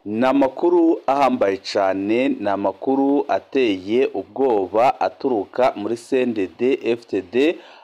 Ni amakuru ahambaye cyane, ni amakuru ateye ubwoba aturuka muri CNDD FDD,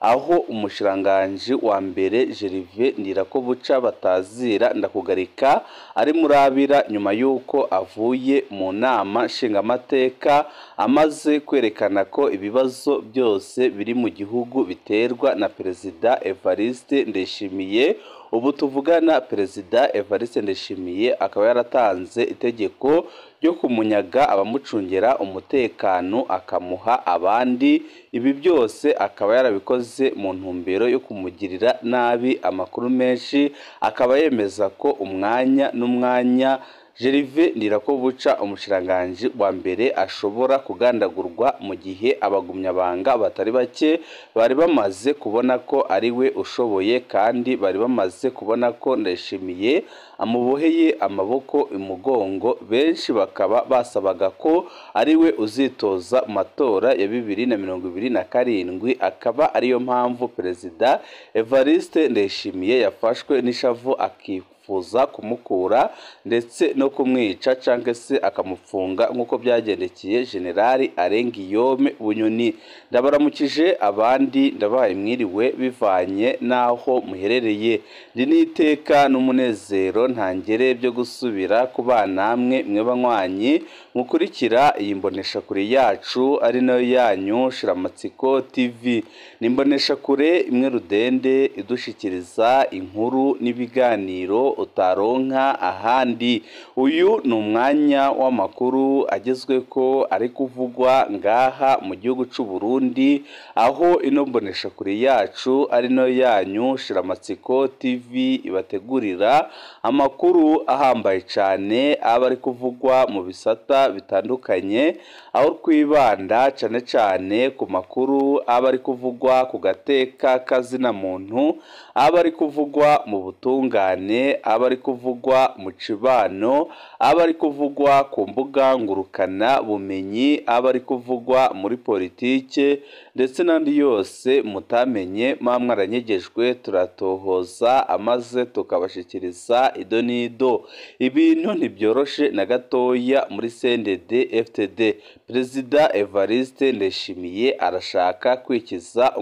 aho umushikiranganji wa mbere Gervais Ndirakobuca batazira ndakugarika ari murabira nyuma y'uko avuye mu nama nshingamateka amaze kwerekana ko ibibazo byose biri mu gihugu biterwa na Perezida Evariste Ndayishimiye. Ubu tuvugana Perezida Evariste Ndayishimiye akaba yaratanze itegeko ryo kumunyaga abamucungira umutekano akamuha abandi. Ibi byose akaba yarabikoze mu ntumbero yo kumugirira nabi. Amakuru menshi akaba yemeza ko umwanya n'umwanya Gervais Ndirakobuca umushikiranganji wa mbere ashobora kugandagurwa, mu gihe abagumyabanga batari bake bari bamaze kubona ko ari we ushoboye, kandi bari bamaze kubona ko Ndayishimiye amuboheye amaboko imugongo. Benshi bakaba basabaga ko ari we uzitoza mu matora ya 2027, akaba ariyo mpamvu Perezida Evariste Ndayishimiye yafashwe n'ishavu akifuza kumukura ndetse no kumwica cyangwa se akamufunga nk'uko byagendekeye Generali Arengiyome Bunyoni. Ndabaramukije abandi ndabahaye mwiriwe bivanye n'aho muherereye. Ndi n'iteka n'umunezero ntangere byo gusubira ku namwe mwe banywanyi mukurikira iyi mboneshakure yacu ari nayo yanyu Shiramatsiko TV. Ni imboneshakure imwe rudende idushikiriza inkuru n'ibiganiro utaronka ahandi. Uyu ni umwanya w'amakuru agezweko ari kuvugwa ngaha mu gihugu c'u Burundi, aho ino mboneshakure yacu ari nayo yanyu Shiramatsiko TV ibategurira amakuru ahambaye cyane aba ari kuvugwa mu bisata bitandukanye, aho twibanda cyane cyane ku makuru aba ari kuvugwa ku gateka kazina muntu, aba ari kuvugwa mu butungane, aba ari kuvugwa mu cibano, aba ari kuvugwa ku mbuga ngurukana bumenyi, aba ari kuvugwa muri politike ndetse n'andi yose mutamenye mwa mwaranyegejwe, turatohoza amaze tukabashikiriza ido n'ido. Ibintu ntibyoroshe na gatoya muri CNDD FDD. Perezida Evariste Ndayishimiye arashaka kwikiza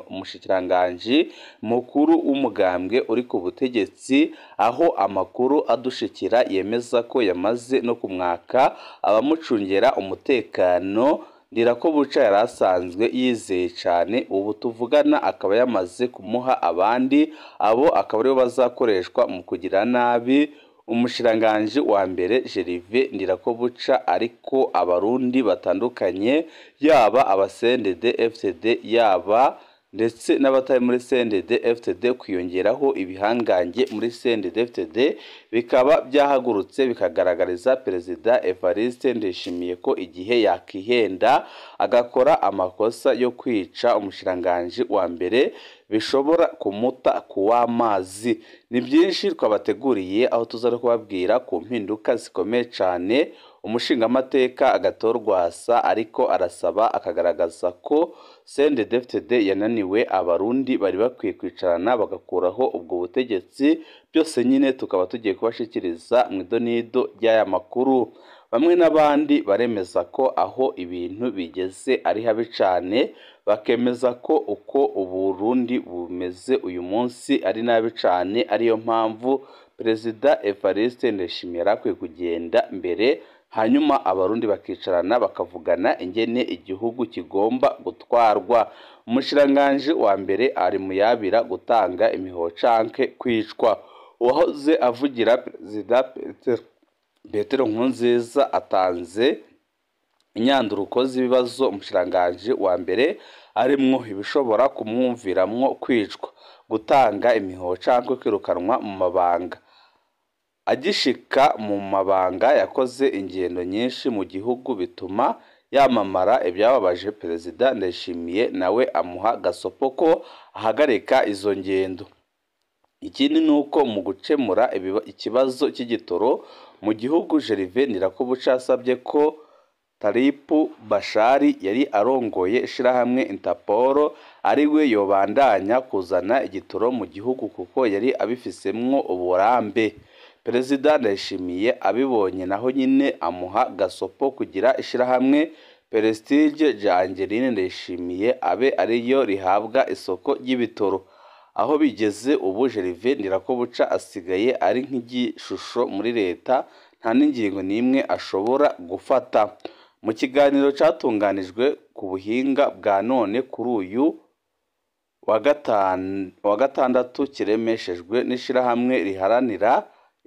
umushikiranganji mukuru w'umugambwe uri ku butegetsi, aho amakuru adushikira yemeza ko yamaze no kumwaka abamucungera umutekano. Ndirakobuca yari asanzwe yizeye cyane, ubu tuvugana akaba yamaze kumuha abandi, abo akaba aribo bazakoreshwa mu kugira nabi umushikiranganji wa mbere Gervais Ndirakobuca. Ariko abarundi batandukanye, yaba aba CNDD FDD, yaba ndetse n'abatari muri CNDD FDD, kwiyongeraho ibihangange muri CNDD FDD, bikaba byahagurutse bikagaragariza Perezida Evariste Ndayishimiye ko igihe yakihenda agakora amakosa yo kwica umushikiranganji wa mbere bishobora kumuta kuw'amazi. Ni byinshi twabateguriye, aho tuza no kubabwira ku mpinduka zikomeye cyane umushingamateka Agathon Rwasa ariko arasaba, akagaragaza ko CNDD FDD yananiwe, abarundi bari bakwiye kwicarana bagakuraho ubwo butegetsi. Byose nyine tukaba tugiye kubashikiriza mu idonido ry'aya makuru. Bamwe n'abandi baremeza ko aho ibintu bigeze ari habi cyane, bakemeza ko uko Uburundi bumeze uyu munsi ari nabi cyane, ariyo mpamvu Perezida Evariste Ndayishimiye yari akwiye kugenda mbere, hanyuma abarundi bakicarana bakavugana ingene igihugu kigomba gutwarwa. Umushikiranganji wa mbere ari muyabira gutanga imihoho canke kwicwa. Uwahoze avugira Perezida Petero Nkurunziza atanze inyanduruko z'ibibazo umushikiranganji wa mbere arimwo ibishobora kumwumviramwo kwicwa, gutanga imihoho canke kwirukanwa mu mabanga. Agishika mu mabanga yakoze ingendo nyinshi mu gihugu bituma yamamara, ibyababaje Perezida Ndayishimiye nawe amuha gasopo ko ahagarika izo ngendo. Ikindi ni uko mu gukemura ikibazo cy'igitoro mu gihugu, Gervais Ndirakobuca yasabye ko Taripu Bashari yari arongoye ishirahamwe Interpol ari we yobandanya kuzana igitoro mu gihugu kuko yari abifisemwo uburambe. Perezida Ndayishimiye abibonye naho nyine amuha gasopo kugira ishirahamwe Prestige rya Angeline Ndayishimiye abe ariyo rihabwa isoko ry'ibitoro. Aho bigeze ubu Gervais Ndirakobuca asigaye ari nk'igishusho muri leta, nta n'ingingo n'imwe ashobora gufata. Mu kiganiro catunganijwe ku buhinga bwa none kuri uyu wa gatandatu kiremeshejwe n'ishirahamwe riharanira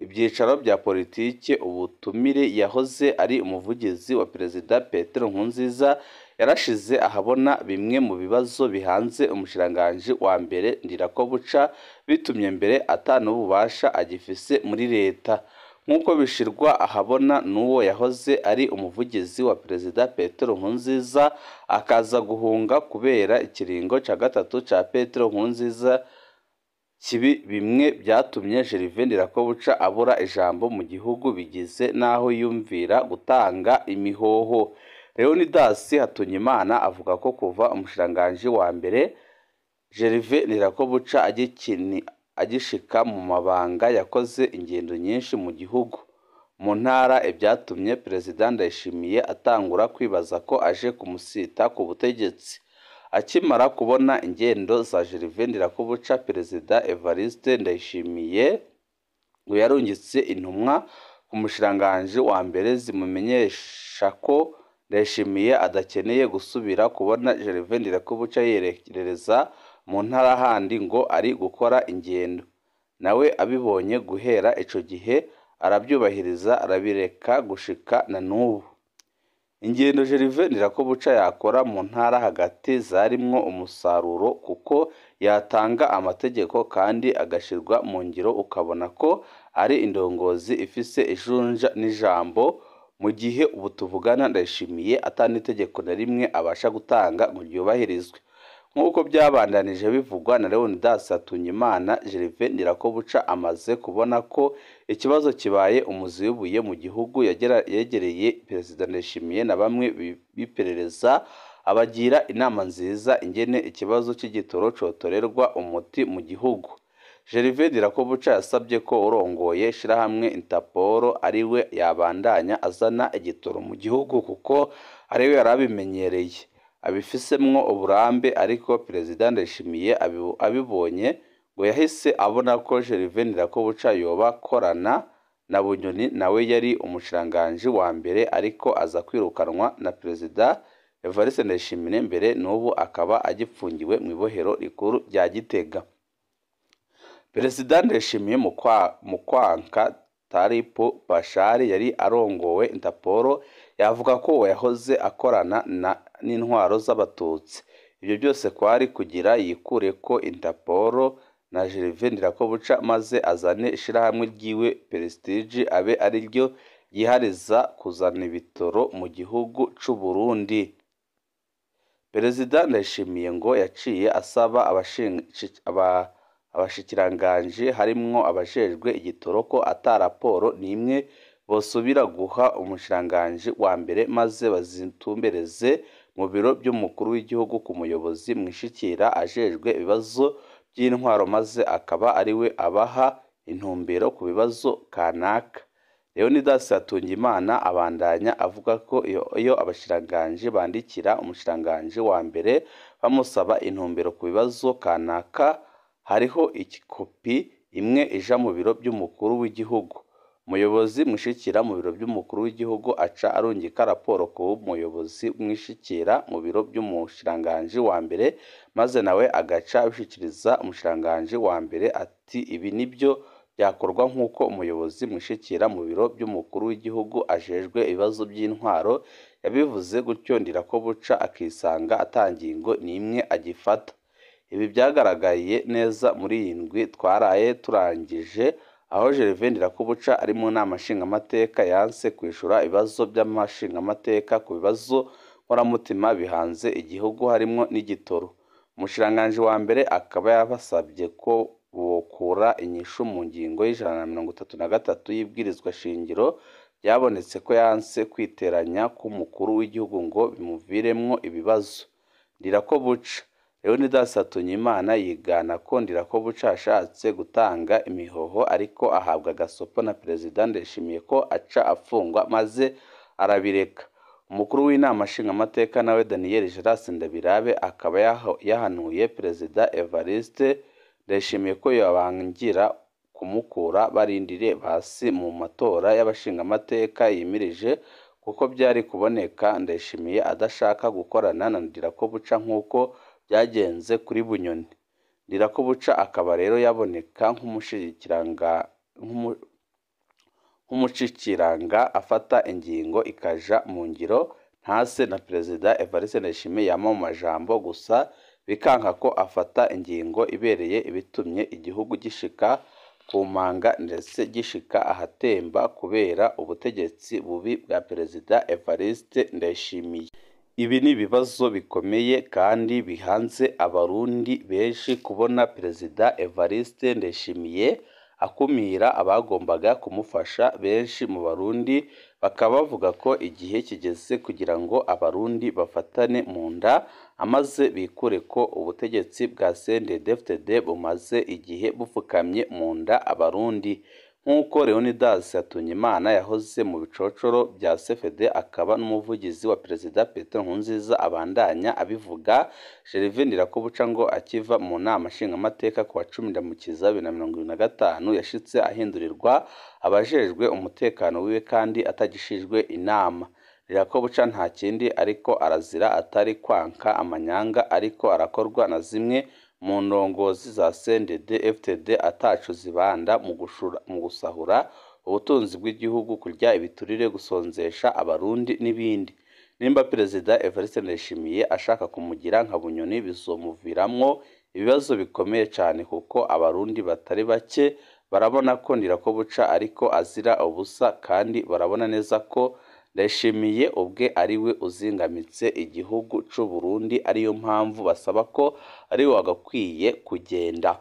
ibyicaro bya politike ubutumire yahoze ari umuvugizi wa Perezida Petero Nkurunziza yarashize ahabona bimwe mu bibazo bihanze umushikiranganji wa mbere Ndirakobuca, bitumye mbere atanububasha agifise muri leta. Nk'uko bishirwa ahabona n'uwo yahoze ari umuvugizi wa Perezida Petero Nkurunziza akaza guhunga kubera ikiringo ca gatatu ca Petero Nkurunziza kibi, bimwe byatumye Gervais Ndirakobuca abura ijambo mu gihugu bigize n'aho yumvira gutanga imihoho. Leonidas Hatungimana avuga ko kuva umushikiranganji wa mbere Gervais Ndirakobuca agishika mu mabanga yakoze ingendo nyinshi mu gihugu, mu ntara, ibyatumye Perezida Ndayishimiye atangura kwibaza ko aje kumusita ku butegetsi. Akimara kubona ingendo za Gervais Ndirakobuca, Perezida Evariste Ndayishimiye ngo yarungitse intumwa ku mushikiranganji wa mbere zimumenyesha ko Ndayishimiye adakeneye gusubira kubona Gervais Ndirakobuca yerereza mu ntara handi ngo ari gukora ingendo. Nawe abibonye guhera ico gihe arabyubahiriza arabireka gushika na n'ubu. Ingendo Gervais Ndirakobuca yakora mu ntara hagati zarimwo umusaruro kuko yatanga amategeko kandi agashirwa mu ngiro, ukabona ko ari indongozi ifise ijunja n'ijambo. Mu gihe ubu tuvugana Ndayishimiye atanitegeko na rimwe abasha gutanga ngo ryubahirizwe. Nk'uko byabandanije bivugwa na Leonidas Hatungimana, Gervais Ndirakobuca amaze kubona ko ikibazo kibaye umuzi w'ibuye mu gihugu, yegereye Perezida Ndayishimiye na bamwe biperereza abagira inama nziza ingene ikibazo cy'igitoro cotorerwa umuti mu gihugu. Gervais Ndirakobuca yasabye ko urongoye ishirahamwe Interpol ariwe yabandanya azana igitoro mu gihugu kuko ariwe yarabimenyereye, abifisemwo uburambe. Ariko Perezida Ndayishimiye abibonye ngo yahise abona ko Gervais Ndirakobuca yoba akorana na Bunyoni, nawe yari umushikiranganji wa mbere ariko aza kwirukanwa na Perezida Evariste Ndayishimiye mbere n'ubu akaba agipfungiwe mu ibohero rikuru rya Gitega. Perezida Ndayishimiye mu kwanka Taripu Bashari yari arongowe Interpol, yavuga ko yahoze akorana n'intwaro z'abatutsi. Ibyo byose kwari kugira yikure ko Interpol na Gervais Ndirakobuca maze azane ishirahamwe ryiwe Prestige abe ariryo ryihariza kuzana ibitoro mu gihugu c'u Burundi. Perezida Ndayishimiye ngo yaciye asaba abashikiranganji harimwo abajejwe igitoro ko ata raporo n'imwe bosubira guha umushikiranganji wa mbere maze bazitumbereze mu biro by'umukuru w'igihugu ku muyobozi mwishikira ajejwe ibibazo by'intwaro, maze akaba ariwe abaha intumbero ku bibazo kanaka. Leonidas Hatungimana abandanya avuga ko iyo abashikiranganji bandikira umushikiranganji wa mbere bamusaba intumbero ku bibazo kanaka, hariho ikopi imwe ija mu biro by'umukuru w'igihugu. Umuyobozi mwishikira mu biro by'umukuru w'igihugu aca arungika raporo ku muyobozi mwishikira mu biro by'umushikiranganji wa mbere, maze nawe agaca abishikiriza umushikiranganji wa mbere ati ibi nibyo byakorwa nk'uko umuyobozi mwishikira mu biro by'umukuru w'igihugu ajejwe ibibazo by'intwaro yabivuze. Gutyo Ndirakobuca akisanga atangingo n'imwe agifata. Ibi byagaragaye neza muri iyi ndwi twaraye turangije, aho Gervais Ndirakobuca ari mu nama nshingamateka yanse kwishura ibibazo by'amashingamateka ku bibazo nkoramutima bihanze igihugu harimo n'igitoro. Umushikiranganji wa mbere akaba yabasabye ko bokura inyishu mu ngingo y'133 y'ibwirizwa shingiro, byabonetse ko yanse kwiteranya k'umukuru w'igihugu ngo bimuviremwo ibibazo. Ndirakobuca Leonidas Hatungimana yigana ko Ndirakobuca ashatse gutanga imihoho ariko ahabwa gasopo na Perezida Ndayishimiye ko aca afungwa maze arabireka. Umukuru w'inama nshingamateka nawe Daniel Gerard Ndabirabe akaba yahanuye Perezida Evariste Ndayishimiye ko yobangira kumukura barindire basi mu matora y'abashingamateka yimirije, kuko byari kuboneka Ndayishimiye adashaka gukorana na Ndirakobuca nk'uko byagenze kuri Bunyoni. Ndirakobuca akaba rero yaboneka nk'umushikiranga afata ingingo ikaja mu ngiro ntase na Perezida Evariste Ndayishimiye yama mu majambo gusa, bikanka ko afata ingingo ibereye ibitumye igihugu gishika ku manga ndetse gishika ahatemba kubera ubutegetsi bubi bwa Perezida Evariste Ndayishimiye. Ibi ni ibibazo bikomeye kandi bihanze Abarundi benshi kubona Perezida Evariste Ndayishimiye akumira abagombaga kumufasha. Benshi mu Barundi bakaba bavuga ko igihe kigeze kugira ngo Abarundi bafatane mu nda amaze bikure ko ubutegetsi bwa CNDD-FDD bumaze igihe bupfukamye mu nda Abarundi. Nk'uko Leonidas Hatungimana yahoze mu bicocoro bya CFD akaba n'umuvugizi wa Perezida Petero Nkurunziza abandanya abivuga, Gervais Ndirakobuca ngo akiva mu nama nshingamateka ku wa 10 Ndamukiza 2025 yashitse ahindurirwa abajejwe umutekano wiwe kandi atagishijwe inama. Ndirakobuca nta kindi ariko arazira atari kwanka amanyanga ariko arakorwa na zimwe mu ndongozi za CNDD-FDD ataco zibanda mu gusahura ubutunzi bw'igihugu, kurya ibiturire, gusonzesha Abarundi n'ibindi. Nimba Perezida Evariste Ndayishimiye ashaka kumugira nka Bunyoni bizomuviramwo ibibazo bikomeye cyane, kuko Abarundi batari bake barabona ko Ndirakobuca ariko azira ubusa, kandi barabona neza ko Ndayishimiye ubwe ariwe uzingamitse igihugu c'u Burundi, ariyo mpamvu basaba ko ariwe wagakwiye kugenda.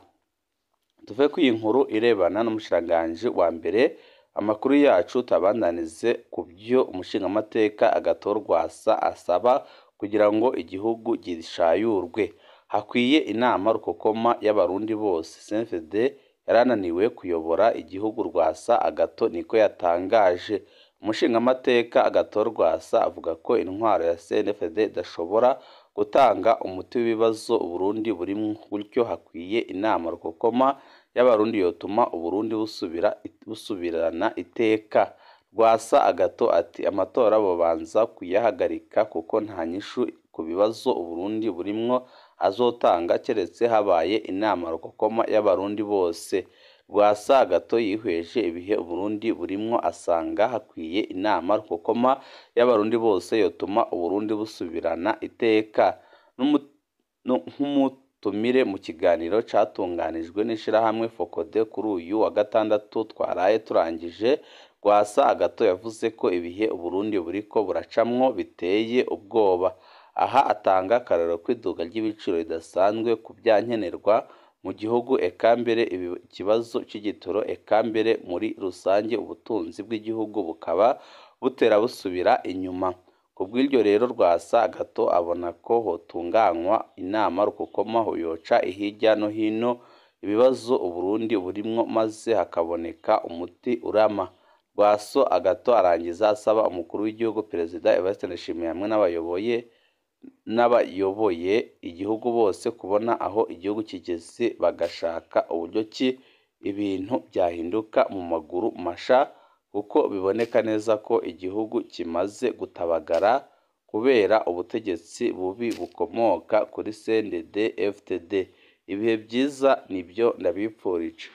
Tuve ku iyi nkuru irebana n'umushikiranganji wa mbere, amakuru yacu tabandanize ku byo umushingamateka Agathon Rwasa asaba kugira ngo igihugu gishayurwe. Hakwiye inama rukokoma y'Abarundi bose. CNDD yarananiwe kuyobora igihugu, Rwasa Agathon niko yatangaje. Umushingamateka Agathon Rwasa avuga ko intwaro ya CNDD idashobora gutanga umuti w'ibibazo Uburundi burimwo, gutyo hakwiye inama rukokoma y'Abarundi yotuma Uburundi busubirana iteka. Rwasa Agathon ati amatora bobanza kuyahagarika kuko nta nyishu ku bibazo Uburundi burimwo azotanga keretse habaye inama rukokoma y'Abarundi bose. Rwasa Agathon yihweje ibihe Uburundi burimwo asanga hakwiye inama rukokoma y'Abarundi bose yotuma Uburundi busubirana iteka. Nk'umutumire mu kiganiro catunganijwe n'ishirahamwe FOCODE kuri uyu wa gatandatu twaraye turangije, Rwasa Agathon yavuze ko ibihe Uburundi buriko buracamwo biteye ubwoba. Aha atanga akarorero kw'iduga ry'ibiciro ridasanzwe ku vyankenerwa mu gihugu, eka mbere ikibazo c'igitoro, eka mbere muri rusange ubutunzi bw'igihugu bukaba butera busubira inyuma. Kubw'iryo rero Rwasa Agathon abona ko hotunganywa inama rukokoma yoca hirya no hino ibibazo Uburundi burimwo maze hakaboneka umuti urama. Rwasa Agathon arangiza asaba umukuru w'igihugu Perezida Evariste Ndayishimiye hamwe n'abayoboye igihugu bose kubona aho igihugu kigeze bagashaka uburyo ki ibintu byahinduka mu maguru masha, kuko biboneka neza ko igihugu kimaze gutabagara kubera ubutegetsi bubi bukomoka kuri CNDD-FDD. Ibihe byiza nibyo ndabipfurije.